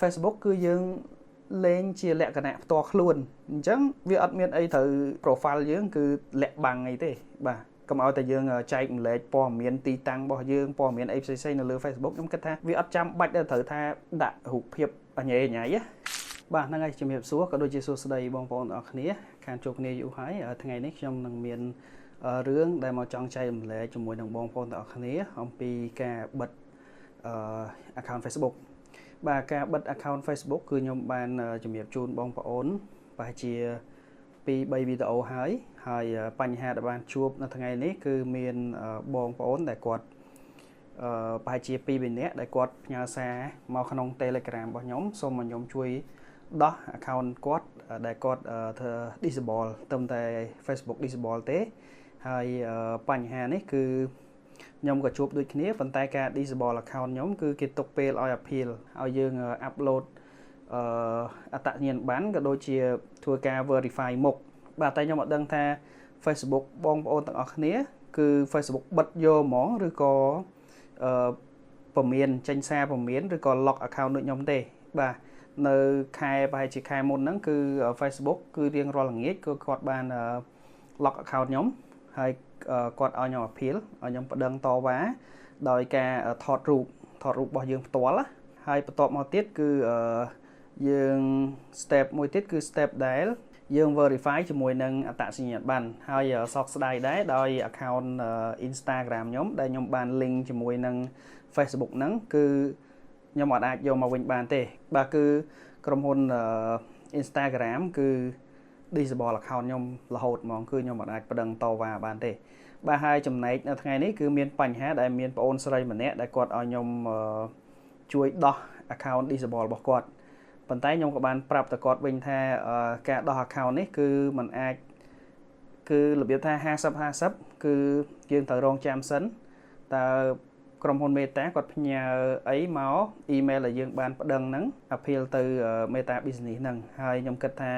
Facebook គឺយើងលេងជាលក្ខណៈផ្ទាល់ខ្លួនអញ្ចឹងវាអត់មានអីត្រូវ profile យើងគឺលាក់បាំងអីទេបាទកុំឲ្យតែយើងចែករំលែកព័ត៌មានទីតាំងរបស់យើងព័ត៌មានអីផ្សេងៗនៅលើ Facebook ខ្ញុំគិតថាវាអត់ចាំបាច់ដែលត្រូវថាដាក់រូបភាពអញញ៉ៃណាបាទហ្នឹងហើយជំរាបសួរក៏ដូចជាសួស្តីបងប្អូនទាំងអស់គ្នាខានជួបគ្នាយូរហើយថ្ងៃនេះខ្ញុំនឹងមានរឿងដែលមកចង់ចែករំលែកជាមួយនឹងបងប្អូនទាំងអស់គ្នាអំពីការបិទអឺ account Facebook បាទការបិទ account Facebook គឺខ្ញុំបានជំរាបជូនបងប្អូនប្រហែលជា2 3វីដេអូហើយហើយបញ្ហាដែលបានជួបនៅថ្ងៃនេះគឺមានបងប្អូនដែលគាត់អឺប្រហែលជា2 3នាក់ដែលគាត់ផ្ញើសារមកក្នុង Telegram របស់ខ្ញុំសូមឲ្យខ្ញុំជួយដោះ account គាត់ដែលគាត់ធ្វើ disable ត្រឹមតែ Facebook disable ទេហើយបញ្ហានេះគឺខ្ញុំក៏ជួបដូចគ្នាប៉ុន្តែការ disable account ខ្ញុំគឺគេទុកពេលឲ្យ appeal ឲ្យយើង upload អត្តសញ្ញាណប័ណ្ណក៏ដូចជាធ្វើការ verify មុខបាទតែខ្ញុំអត់ដឹងថា Facebook បងប្អូនទាំងអស់គ្នា គឺ Facebook បិទយកហ្មងឬក៏អឺពមៀនចេញសារពមៀនឬក៏ lock account ដូចខ្ញុំទេបាទនៅខែប្រហែលជាខែមុនហ្នឹងគឺ Facebook គឺរៀងរាល់ល្ងាចគឺគាត់បាន lock account ខ្ញុំហើយគាត់ឲ្យខ្ញុំ appeal ឲ្យខ្ញុំប្តឹងតវ៉ាដោយការថតរូបថតរូបរបស់យើងផ្ទាល់ហើយបន្ទាប់មកទៀតគឺយើង step មួយទៀតគឺ step ដែលយើង verify ជាមួយនឹងអត្តសញ្ញាណប័ណ្ណហើយសោកស្ដាយដែរដោយ account Instagram ខ្ញុំដែលខ្ញុំបាន link ជាមួយនឹង Facebook ហ្នឹងគឺខ្ញុំអត់អាចយកមកវិញបានទេបាទគឺក្រុមហ៊ុន Instagram គឺ disable account ខ្ញុំរហូតហ្មងគឺខ្ញុំអត់អាចប្តឹងតវ៉ាបានទេបាទហើយចំណែកនៅថ្ងៃនេះគឺមានបញ្ហាដែលមានប្អូនស្រីម្នាក់ដែលគាត់ឲ្យខ្ញុំជួយដោះ account disable របស់គាត់ប៉ុន្តែខ្ញុំក៏បានប្រាប់ទៅគាត់វិញថាការដោះ account នេះគឺมันអាចគឺរបៀបថា50 50គឺយើងត្រូវរងចាំសិនតើក្រុមហ៊ុន Meta គាត់ផ្ញើអីមក email ដែលយើងបានប្តឹងហ្នឹង appeal ទៅ Meta Business ហ្នឹងហើយខ្ញុំគិតថា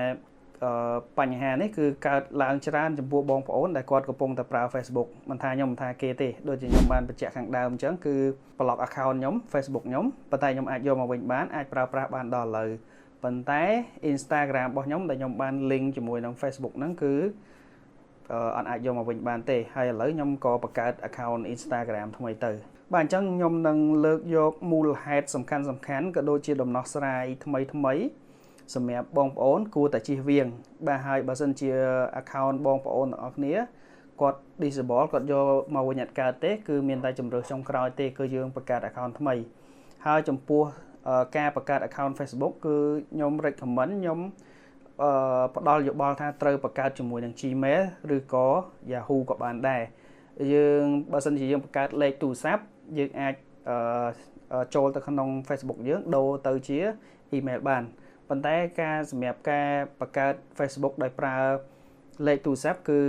បញ្ហានេះគឺកើតឡើងច្រើនចំពោះបងប្អូនដែលគាត់កំពុងតែប្រើ Facebook មិនថាខ្ញុំមិនថាគេទេដូចជាខ្ញុំបានបញ្ជាក់ខាងដើមអញ្ចឹងគឺ block account ខ្ញុំ Facebook ខ្ញុំប៉ុន្តែខ្ញុំអាចយកមកវិញបានអាចប្រើប្រាស់បានដល់ឥឡូវប៉ុន្តែ Instagram របស់ខ្ញុំដែលខ្ញុំបាន link ជាមួយនឹង Facebook ហ្នឹងគឺអត់អាចយកមកវិញបានទេហើយឥឡូវខ្ញុំក៏បង្កើត account Instagram ថ្មីទៅបាទអញ្ចឹងខ្ញុំនឹងលើកយកមូលហេតុសំខាន់សំខាន់ក៏ដូចជាដំណោះស្រាយថ្មីថ្មីសម្រាប់បងប្អូនគួរតែជៀសវាងបាទហើយបើសិនជា account បងប្អូនទាំងអស់គ្នាគាត់ disable គាត់យកមកវិញអត់កើតទេគឺមានតែជម្រើសចុងក្រោយទេគឺយើងបង្កើត account ថ្មីហើយចំពោះការបង្កើត account Facebook គឺខ្ញុំ recommend ខ្ញុំអឺផ្ដល់យោបល់ថាត្រូវបង្កើតជាមួយនឹង Gmail ឬក៏ Yahoo ក៏បានដែរយើងបើសិនជាយើងបង្កើតលេខទូរស័ព្ទយើងអាចចូលទៅក្នុង Facebook យើងដូរទៅជា email បានប៉ុន្តែការសម្រាប់ការបង្កើត Facebook ដោយប្រើលេខទូរស័ព្ទគឺ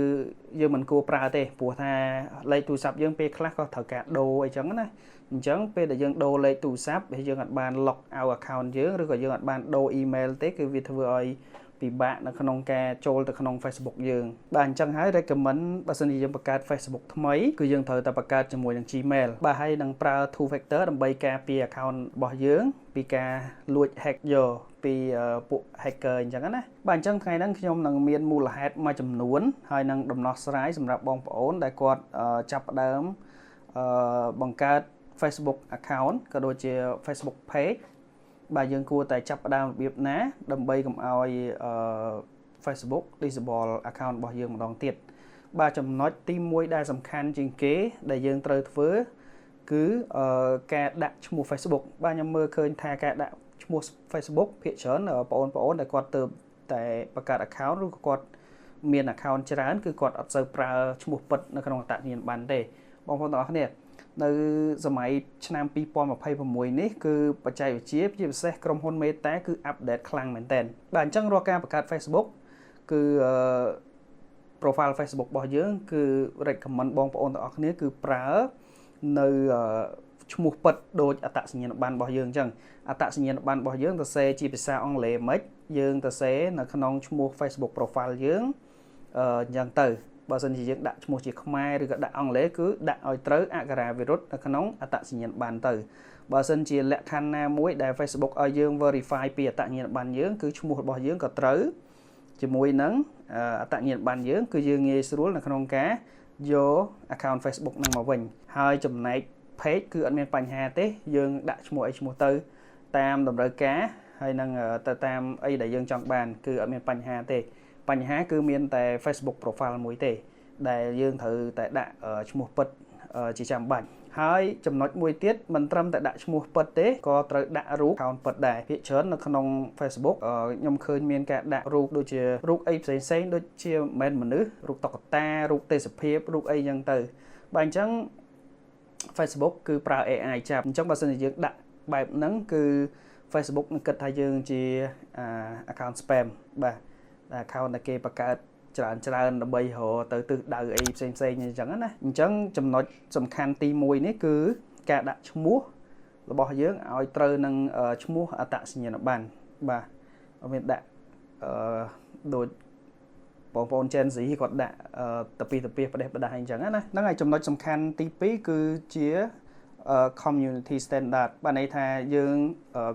យើងមិនគួរប្រើទេព្រោះថាលេខទូរស័ព្ទយើងពេលខ្លះក៏ត្រូវការដូរអីចឹងណាអញ្ចឹងពេលដែលយើងដូរលេខទូរស័ព្ទហើយយើងអត់បាន log out account យើងឬក៏យើងអត់បានដូរ email ទេគឺវាធ្វើឲ្យពិបាកនៅក្នុងការចូលទៅក្នុង Facebook យើងបាទអញ្ចឹងហើយ recommend បើសិនជាយើងបង្កើត Facebook ថ្មីគឺយើងត្រូវតែបង្កើតជាមួយនឹង Gmail បាទហើយនឹងប្រើ two factor ដើម្បីការពារ account របស់យើងពីការលួច hack យកពីពួក hacker អញ្ចឹងណាបាទអញ្ចឹងថ្ងៃហ្នឹងខ្ញុំនឹងមានមូលហេតុមួយចំនួនហើយនឹងដំណោះស្រាយសម្រាប់បងប្អូនដែលគាត់ចាប់ផ្ដើមបង្កើត Facebook account ក៏ដូចជា Facebook page បាទយើងគួរតែចាប់ផ្ដើមរបៀបណាដើម្បីកុំឲ្យអឺ Facebook disable account របស់យើងម្ដងទៀតបាទចំណុចទី1ដែលសំខាន់ជាងគេ ដែលយើងត្រូវធ្វើគឺការដាក់ឈ្មោះ Facebook បាទខ្ញុំមើលឃើញថាការដាក់ឈ្មោះ Facebook ភាគច្រើនបងប្អូនដែលគាត់ទៅតែបង្កើត account ឬក៏គាត់មាន account ច្រើនគឺគាត់អត់សូវប្រើឈ្មោះពិតនៅក្នុងអត្តសញ្ញាណប័ណ្ណទេបងប្អូនទាំងអស់គ្នានៅសម័យឆ្នាំ2026នេះគឺបច្ចេកវិទ្យាជាពិសេសក្រុមហ៊ុន Meta គឺ update ខ្លាំងមែនទែនបាទអញ្ចឹងរាល់ការបង្កើត Facebook គឺ profile Facebook របស់យើងគឺ recommend បងប្អូនទាំងអស់គ្នាគឺប្រើនៅឈ្មោះពិតដូចអត្តសញ្ញាណប័ណ្ណរបស់យើងអញ្ចឹងអត្តសញ្ញាណប័ណ្ណរបស់យើងទៅសេជាភាសាអង់គ្លេសមិនយើងទៅសេនៅក្នុងឈ្មោះ Facebook profile យើងអញ្ចឹងទៅបើសិនជាយើងដាក់ឈ្មោះជាខ្មែរឬក៏ដាក់អង់គ្លេសគឺដាក់ឲ្យត្រូវអក្ខរាវិរុទ្ធនៅក្នុងអត្តសញ្ញាណប័ណ្ណទៅ បើសិនជាលក្ខខណ្ឌណាមួយដែល Facebook ឲ្យយើង verify ពីអត្តសញ្ញាណប័ណ្ណយើងគឺឈ្មោះរបស់យើងក៏ត្រូវជាមួយនឹងអត្តសញ្ញាណប័ណ្ណយើងគឺយើងងាយស្រួលនៅក្នុងការយក account Facebook នឹងមកវិញហើយចំណែក page គឺអត់មានបញ្ហាទេយើងដាក់ឈ្មោះអីឈ្មោះទៅតាមតម្រូវការហើយនឹងទៅតាមអីដែលយើងចង់បានគឺអត់មានបញ្ហាទេបញ្ហាគឺមានតែ Facebook profile មួយទេដែលយើងត្រូវតែដាក់ឈ្មោះពិតជាចាំបាច់ហើយចំណុចមួយទៀតមិនត្រឹមតែដាក់ឈ្មោះពិតទេក៏ត្រូវដាក់រូប account ពិតដែរភាគច្រើននៅក្នុង Facebook ខ្ញុំឃើញមានការដាក់រូបដូចជារូបអីផ្សេងផ្សេងដូចជាមិនមែនមនុស្សរូបតុក្កតារូបទេសភាពរូបអីចឹងទៅបាទអញ្ចឹង Facebook គឺប្រើ AI ចាប់អញ្ចឹងបើសិនជាយើងដាក់បែបហ្នឹងគឺ Facebook នឹងគិតថាយើងជា account spam បាទ account ដែលគេបង្កើតច្រើនច្រើនដើម្បីរកទៅទិសដៅអីផ្សេងផ្សេងអញ្ចឹងណាអញ្ចឹងចំណុចសំខាន់ទី1នេះគឺការដាក់ឈ្មោះរបស់យើងឲ្យត្រូវនឹងឈ្មោះអត្តសញ្ញាណប័ណ្ណបាទអត់មានដាក់អឺដូចបងប្អូន Gen Z គាត់ដាក់តពីតពីផ្ដេសផ្ដាស់អញ្ចឹងណាហ្នឹងហើយចំណុចសំខាន់ទី2គឺជា community standard បានន័យថាយើង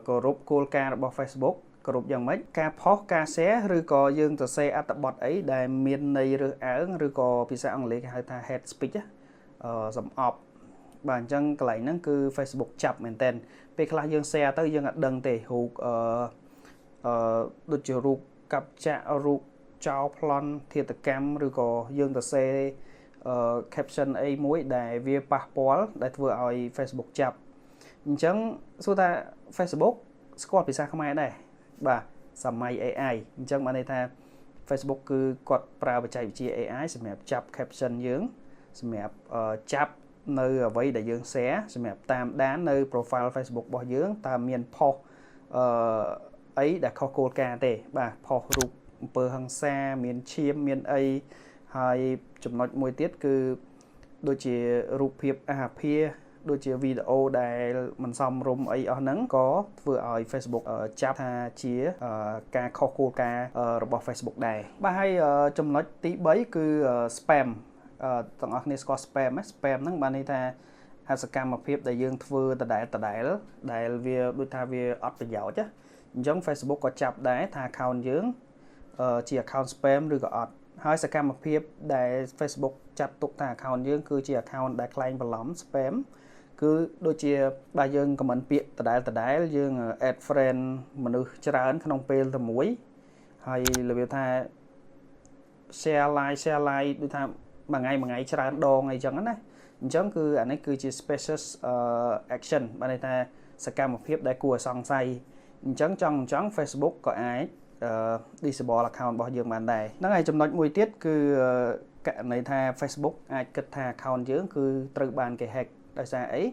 គោរពគោលការណ៍របស់ Facebook គោរពយ៉ាងម៉េចការផុសការ share ឬក៏យើងសរសេរអត្ថបទអីដែលមានន័យរើសអើងឬក៏ភាសាអង់គ្លេសគេហៅថា hate speech អឺសំអប់បាទអញ្ចឹងកន្លែងហ្នឹងគឺ Facebook ចាប់មែនតើពេលខ្លះយើង share ទៅយើងអត់ដឹងទេរូបអឺអឺដូចជារូបកាប់ចាក់រូបចោលប្លន់ធាតកម្មឬក៏យើងទៅសេអឺ caption អីមួយដែលវាប៉ះពាល់ដែលធ្វើឲ្យ Facebook ចាប់អញ្ចឹងសួរថា Facebook ស្គាល់ភាសាខ្មែរដែរបាទសម័យ AI អញ្ចឹងបានន័យថា Facebook គឺគាត់ប្រើបច្ចេកវិទ្យា AI សម្រាប់ចាប់ caption យើងសម្រាប់ចាប់នៅអ្វីដែលយើង share សម្រាប់តាមដាននៅ profile Facebook របស់យើងតើមានផុសអឺអីដែលខុសគោលការណ៍ទេបាទផុសរូបអំពើហិង្សាមានឈាមមានអីហើយចំណុចមួយទៀតគឺដូចជារូបភាពអាហារដូចជាវីដេអូដែលមិនសមរម្យអីអស់ហ្នឹងក៏ធ្វើឲ្យ Facebook ចាប់ថាជាការខុសគោលការណ៍របស់ Facebook ដែរបាទហើយចំណុចទី3គឺ spam ទាំងអស់គ្នាស្គាល់ spam ទេ spam ហ្នឹងបានន័យថាអសកម្មភាពដែលយើងធ្វើដដែលដដែលដែលវាដូចថាវាអត់ប្រយោជន៍ណាអញ្ចឹង Facebook ក៏ចាប់ដែរថា account យើងជា account spam ឬក៏អត់ហើយសកម្មភាពដែល Facebook ចាត់ទុកថា account យើងគឺជា account ដែលក្លែងបន្លំ spam គឺដូចជាបាទយើង comment ពាក្យដដែលដដែលយើង add friend មនុស្សច្រើនក្នុងពេលតែមួយហើយរបៀបថា share like share like ដូចថាមួយថ្ងៃមួយថ្ងៃច្រើនដងអីចឹងណាអញ្ចឹងគឺអានេះគឺជា suspicious action បានន័យថាសកម្មភាពដែលគួរឲ្យសង្ស័យអញ្ចឹងចង់អញ្ចឹង Facebook ក៏អាច disable account របស់យើងបានដែរហ្នឹងហើយចំណុចមួយទៀតគឺករណីថា Facebook អាចគិតថា account យើងគឺត្រូវបានគេ hack ដោយសារអី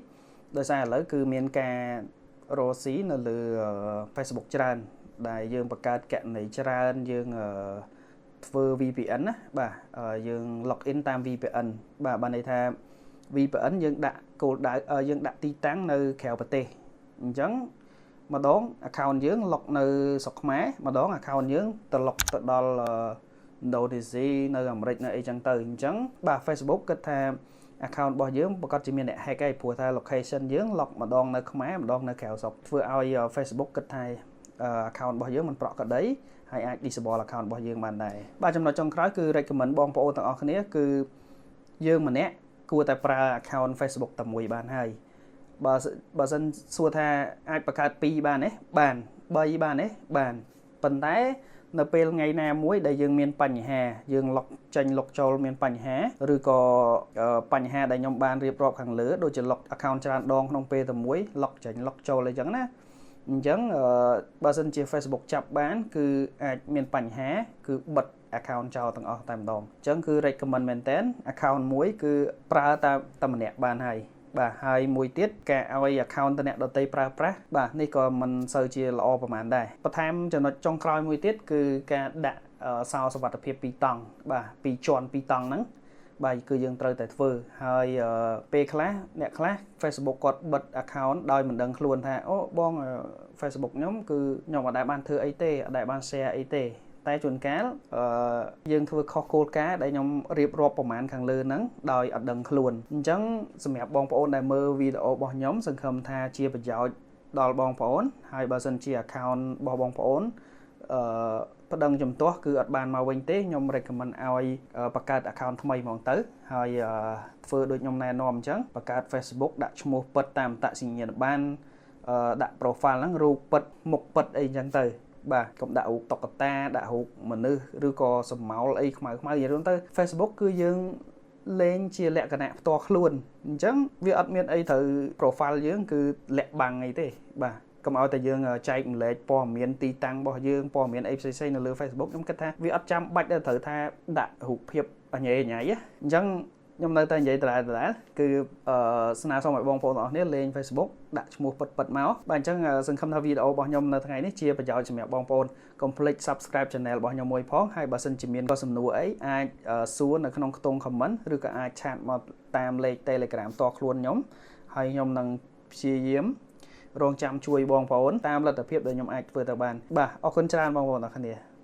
ដោយសារឥឡូវគឺមានការរកស៊ីនៅលើ Facebook ច្រើនដែលយើងបង្កើតគណនីច្រើនយើងធ្វើ VPN ណាបាទយើង log in តាម VPN បាទបានន័យថា VPN យើងដាក់គោលដៅយើងដាក់ទីតាំងនៅក្រៅប្រទេសអញ្ចឹងម្ដង account យើង log នៅស្រុកខ្មែរម្ដង account យើងទៅ log ទៅដល់ឥណ្ឌូនេស៊ីនៅអាមេរិកនៅអីចឹងទៅអញ្ចឹងបាទ Facebook គិតថា account របស់យើងប្រកាសជាមានអ្នក hack ឯងព្រោះថា location យើង log ម្ដងនៅខ្មែរម្ដងនៅក្រៅស្រុកធ្វើឲ្យ Facebook គិតថា account របស់យើងមិនប្រក្រតីហើយអាច disable account របស់យើងបានដែរបាទចំណុចចុងក្រោយគឺ recommend បងប្អូនទាំងអស់គ្នាគឺយើងម្នាក់គួរតែប្រើ account Facebook តែមួយបានហើយបើបើសិនសួរថាអាចបង្កើត2បានទេបាន3បានទេបានប៉ុន្តែនៅពេលថ្ងៃណាមួយដែលយើងមានបញ្ហាយើង log ចេញ log ចូលមានបញ្ហាឬក៏បញ្ហាដែលខ្ញុំបានរៀបរាប់ខាងលើដូចជា log account ច្រើនដងក្នុងពេលតែមួយ log ចេញ log ចូលអីចឹងណាអញ្ចឹងបើសិនជា Facebook ចាប់បានគឺអាចមានបញ្ហាគឺបិទ account ចោលទាំងអស់តែម្ដងអញ្ចឹងគឺ recommend មែនតើ account មួយគឺប្រើតែតែម្នាក់បានហើយបាទហើយមួយទៀតការឲ្យ account ទៅអ្នកដទៃប្រើប្រាស់បាទនេះក៏មិនសូវជាល្អប្រហែលដែរបន្ថែមចំណុចចុងក្រោយមួយទៀតគឺការដាក់សោសុវត្ថិភាពពីរតង់បាទពីរជាន់ពីរតង់ហ្នឹងបាទគឺយើងត្រូវតែធ្វើហើយពេលខ្លះអ្នកខ្លះ Facebook គាត់បិទ account ដោយមិនដឹងខ្លួនថាអូបង Facebook ខ្ញុំគឺខ្ញុំអត់ដែលបានធ្វើអីទេអត់ដែលបាន share អីទេតែ តែជួនកាលអឺយើងធ្វើខុសគោលការណ៍ដែលខ្ញុំរៀបរាប់ប្រមាណខាងលើហ្នឹងដោយអត់ដឹងខ្លួនអញ្ចឹងសម្រាប់បងប្អូនដែលមើលវីដេអូរបស់ខ្ញុំសង្ឃឹមថាជាប្រយោជន៍ដល់បងប្អូនហើយបើសិនជា account របស់បងប្អូនអឺប្តឹងជំទាស់គឺអត់បានមកវិញទេខ្ញុំ recommend ឲ្យបង្កើត account ថ្មីហ្មងទៅហើយធ្វើដូចខ្ញុំណែនាំអញ្ចឹងបង្កើត Facebook ដាក់ឈ្មោះពិតតាមអត្តសញ្ញាណប័ណ្ណដាក់ profile ហ្នឹងរូបពិតមុខពិតអីអញ្ចឹងទៅបាទកុំដាក់រូបតុក្កតាដាក់រូបមនុស្សឬក៏សមោលអីខ្មៅខ្មៅនិយាយរួមទៅ Facebook គឺយើងលេងជាលក្ខណៈផ្ទាល់ខ្លួនអញ្ចឹងវាអត់មានអីត្រូវ profile យើងគឺលាក់បាំងអីទេបាទកុំឲ្យតែយើងចែករំលែកព័ត៌មានទីតាំងរបស់យើងព័ត៌មានអីផ្សេងៗនៅលើ Facebook ខ្ញុំគិតថាវាអត់ចាំបាច់ដែលត្រូវថាដាក់រូបភាពអញញ៉ៃអញ្ចឹងខ្ញុំនៅតែនិយាយដដែលដដែលគឺស្នើសុំឲ្យបងប្អូនទាំងអស់គ្នាលេង Facebook ដាក់ឈ្មោះពិតពិតមកបាទអញ្ចឹងសង្ឃឹមថាវីដេអូរបស់ខ្ញុំនៅថ្ងៃនេះជាប្រយោជន៍សម្រាប់បងប្អូនកុំភ្លេច Subscribe Channel របស់ខ្ញុំមួយផងហើយបើសិនជាមានក៏សំណួរអីអាចសួរនៅក្នុងខ្ទង់ comment ឬក៏អាច chat មកតាមលេខ Telegram ផ្ទាល់ខ្លួនខ្ញុំហើយខ្ញុំនឹងព្យាយាមរងចាំជួយបងប្អូនតាមលទ្ធភាពដែលខ្ញុំអាចធ្វើទៅបានបាទអរគុណច្រើនបងប្អូនទាំងគ្នា។